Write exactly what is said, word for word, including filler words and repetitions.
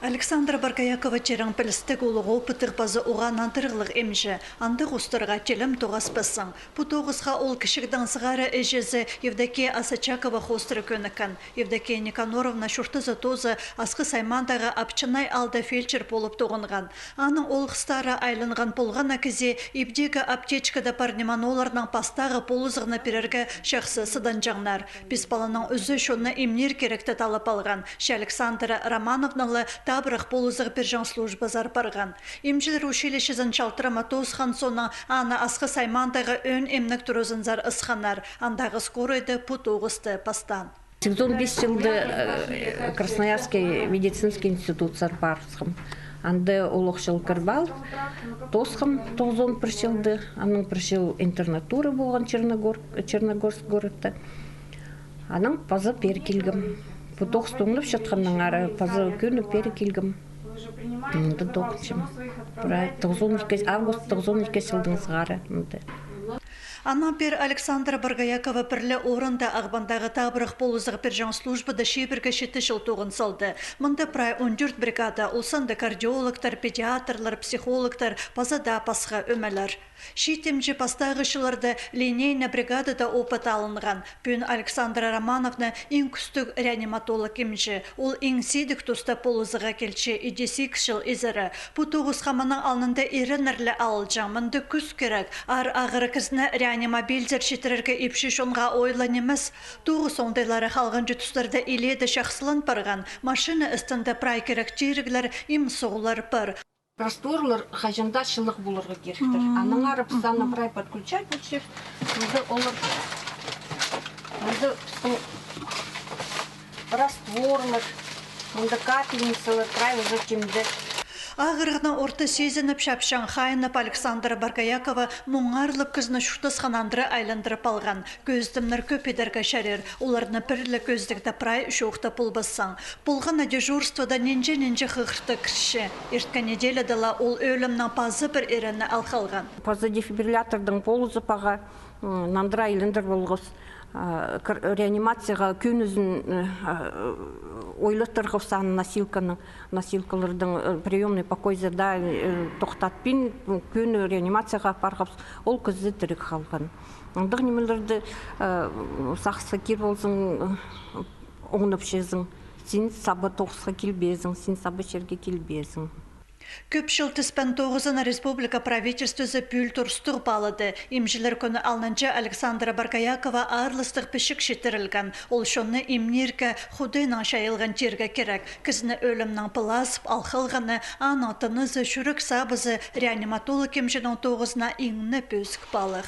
Александра Боргоякова тирең пілістіг, улуғ опыттығ паза уғаа надырығлығ эмҷі. Андағ устарға тілім тоғаспассың. Пу тоғысха ол кічігдең сығара іҷезі Евдокия Асочакова хоостыра кӧніккен. Евдокия Никаноровна чуртазы тооза Асхыс аймаандағы Апчынай аалда фельдшер полып тоғынған. Аның оолғыстары айланған полған на кізее ибдегі аптечкада пар ниме оларның пастағы полызығны пирерге чахсы сыданҷаңнар. Пис паланың ӱзі чонны имнир киректі таллап алған. Че Александра Романовна ла табырах полызығ пирҷең службазар парған. Имҷілер училищезін чалтырама тоосхан соонаң аны Асхыс аймаандағы ӧӧн имнег туразынзар ысханнар. Андағы скоройда пу тоғысты пастаан. Сигізон пис чылда, э, Красноярский медицинский институтсар парыбысхам. Анда олох чыл кіріп алып, тоосхам тоғызон пір чылда, анаң пір чыл интернатура полған Черногор-, Черногорск городта. Анаң паза пеер килгем. Пу тоғыс тоңнап чатханнаң ары паза кӧні пеер килгем. Мында тоғынчам. Прай тоғызон ікі, август тоғызон ікі чылдаң сығара мында. Анаң пеер Александра Боргоякова пір ле орында Ағбандағы табырах полызығ пирҷең службада чибіргі читі чыл тоғын салды. Мында прай он тӧрт бригада, ол санда кардиологтар, педиатрлар, психологтар, паза даа пасха ӧмелер. Чиит имҷі пастағы чылларда линейный бригадада опыт алынған. Пӱӱн Александра Романовна иң кӱстіг реаниматолог имҷі. Ол иң сидік туста полызығға килче, иди сигіс чыл изері. Пу тоғысха мының алнында иреннер ле алылҷаң, мында кӱс кирек. Аар ағырығ кізіні реанимобильзер читірерге ипчі чонға ойлы нимес. Тоғыс оңдайлары халғанҷы тустарда илееде чахсылан парған. Машина істінде прай кирек тиріглер, им-суғлар пар. Растворлар хаҷан даа чылығ поларға киректер. Анаң ары піс аны прай подключать полчабыс. Мында олар, мында пістің растворлар, мында капельницалар, прай уже тимде. Ағырығны орта сизініп, чапчаң хайынып, Александра Боргоякова муңарлап кізіні чуртасхан андыра айландырып алған. Кӧзідімнер кӧп идерге чарир, оларны пір ле кӧзідігде прай чоохтап полбассың. Полған на дежурствода нинҷе-нинҷе хығыртығ кірче. Ирткен неделяда ла ол ӧлімнең паза пір иренні ал халған. Паза дефибриллятордың полызы паға, м, нандыра айландыр полғабыс. А, кір-, реанимацияға кӧнізін, э, а, ойлаттырғабыс аны носилканың. Носилкаларның, э, приёмный покойзар даа, э, тохтатпин, кӧні реанимацияға апарғабыс. Ол кізі тіріг халған. Андағ нимелерді, э, сағысха кир ползаң, э, оңнапчазың. Син саба тоғысха килбезің, син саба чирге килбезің. Кӧп чыл тіспен тоғызына республика правительствозы пӱӱл турыстығ паалады. Имҷілер кӱні алнынҷа Александра Боргоякова аарластығ пічік читірілген. Ол чонны имнирге, Худайнаң чайылған тирге кирек. Кізіні ӧлімнең пылазып ал халғаны, аның тынызы, чӱрек сабызы реаниматолог имҷінің тоғызына иң не пӧзік паалағ.